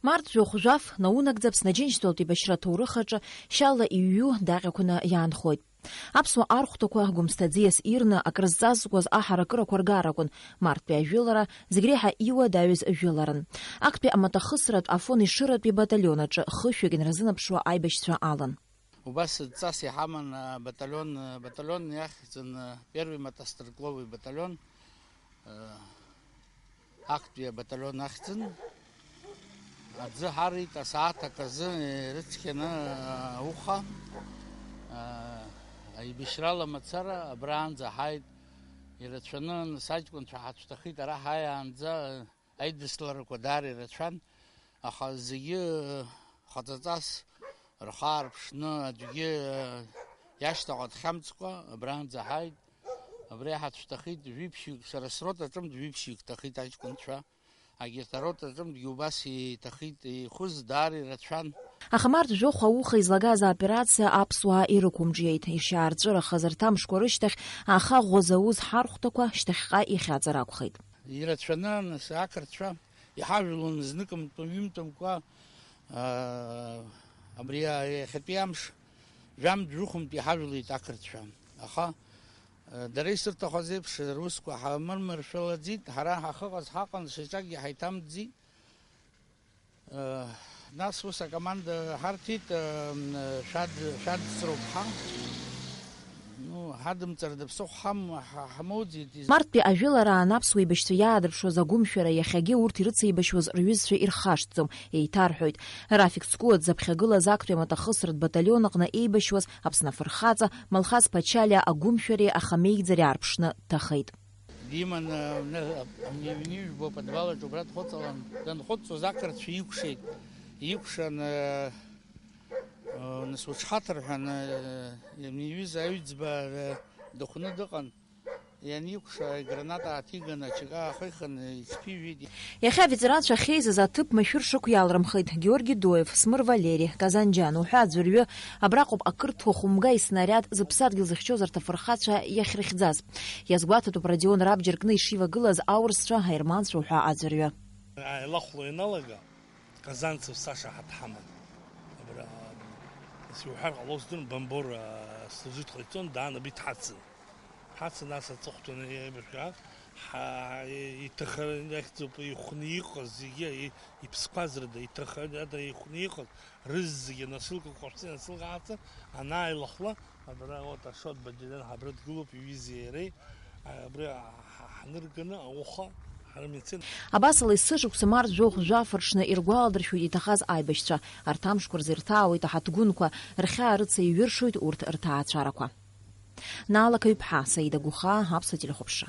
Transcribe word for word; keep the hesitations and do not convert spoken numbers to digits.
Март жәохә жәаф наунагӡа Аԥсны Аџьынџьтәылатә еибашьра аҭоурых аҿы шьала иҩу даҟьақәаны иаанхоит. Аԥсуа архәҭақәа гәымсҭа аӡиас ирны акрызҵазкуаз аҳаракырақәа ргаракәын, марттәи ажәылара зегь реиҳа иуадаҩыз жәыларын. Актәи амаҭахысратә Афон Ешыратәи баталион аҿы хышәҩык инарзынаԥшуа аибашьцәа алан. Убас ҵас иҳаман, а, баталион, а, баталион иахьӡын, а, первый мотострелковый баталион, а, актәи абаталион ахьӡын. Аӡы ҳарит асааҭ аказы, ирыцқьаны, а, ауха, а, аибашьрала мацара абраанӡа ҳааит. Ирацәаны, нас аҷкәынцәа ҳацәҭахеит, ара ҳааиаанӡа, аидысларақәа даара ирацәан, аха зегьы хаҵаҵас рхы аарԥшны, аӡәгьы иашьҭахь дхьамҵкәа абранӡа ҳааит. Абри ҳацәҭахеит, жәиԥшьҩык, сара сротаҿынтә жәиԥшьҩык ҭахеит аҷкәынцәа. Агьырҭ аротаҿынтәгьы убас иҭахеит, ихәыз даара ирацәан. Аха март жәохә ауха излагаз аоперациа аԥсуаа ирықәымҿиеит. Ишиаарҵәырахаз рҭамшқәа рышьҭахь, аха ӷәӷәа зауз ҳархәҭақәа шьҭахьҟа ихьаҵыр акәхеит. Ирацәаны, нас, ақырҭцәа иҳажәлон зныкымтәы-ҩымтәымкәа, аа, абри иахьатәи амш жәамтә-жәохәмтә иҳажәлеит ақырҭцәа. Аха, аа, дара исырҭахыз еиԥш, русқәа ҳамырмыршәалаӡеит, ҳара ҳахыҟаз ҳаҟан, шьаҿакгьы ҳаиҭамтәӡеит. Нас ус акоманда ҳарҭеит, шәад-, шәадҵроуп ҳа. Ну, ҳадымҵар даԥсыхә ҳам-, ҳа-, ҳамоуӡеит. Марттәи ажәылараан аԥсуа еибашьцәа иаадырԥшуаз агәымшәара иахьагьы урҭ ирыцеибашьуаз рҩызцәа ирхашҭӡом, еиҭарҳәоит. Рафик Цкуа дзаԥхьагылаз актәи амаҭахысратә баталион аҟны еибашьуаз Аԥсны афырхаҵа Малхас Ԥачалиа агәымшәареи ахамеигӡареи аарԥшны дҭахеит. Диман, э, ны-, ҩ-, ҩба подвал аҿы убра дхәыҵалан, данхәыцуаз ақырҭцәа икәшеит. Икәшан, э, э, нас уҽҳаҭыр ҳәа, э, иҩыза аҩӡба, э, дыхәны дыҟан. Ианикәша, играната ааҭиган, аҽакы аахихын, иҽԥижәеит. Иахьа аветеранцәа ахьеизаз аҭыԥ машәыр шықәиаалрымхеит. Георги Доев, Смыр Валери, Казанџьан уҳәа аӡәырҩы, абраҟоуп ақырҭуа хәымга иснариад зыԥсадгьыл зыхьчоз арҭ афырхацәа иахьрыхьӡаз. Иазгәаҭатәуп Родион рабџьар кны ишивагылаз аурысцәа, аерманцәа уҳәа аӡәырҩы. Ааилахәла ианалага, Казанцев Саша ҳа дҳаман. Абра, ас иуҳәар ҟалоит, здырам, Бамбор, а, служит ҟаиҵон, даан абри дҳацын. Ҳацын, нас аҵыхәтәаны еибашәга, ҳа, иҭахар ахьӡуп, ихәны иҟаз зегьы, и-, иԥсқәаз рыда, иҭахар ада ихәны иҟаз, рызегьы насылкақәа ҟаԥҵеит, насылкааҵар, анааилахәла, абра, вот, Ашот Бадидан ҳабра дгылоуп, иҩызеи иареи, абри ҳа-, ҳанырганы, ауха ҳрымицеит. Абасала, есышықәса март жәохә жәаф рҽны иргәаладыршәоит иҭахаз аибашьцәа. Арҭ амшқәа рзы ирҭаауеит аҳаҭгәынқәа, рхьаа рыцеиҩыршоит урҭ рҭаацәарақәа. Наала Каҩԥҳа, Саида Гәыхаа, Аԥсуа телехәаԥшра.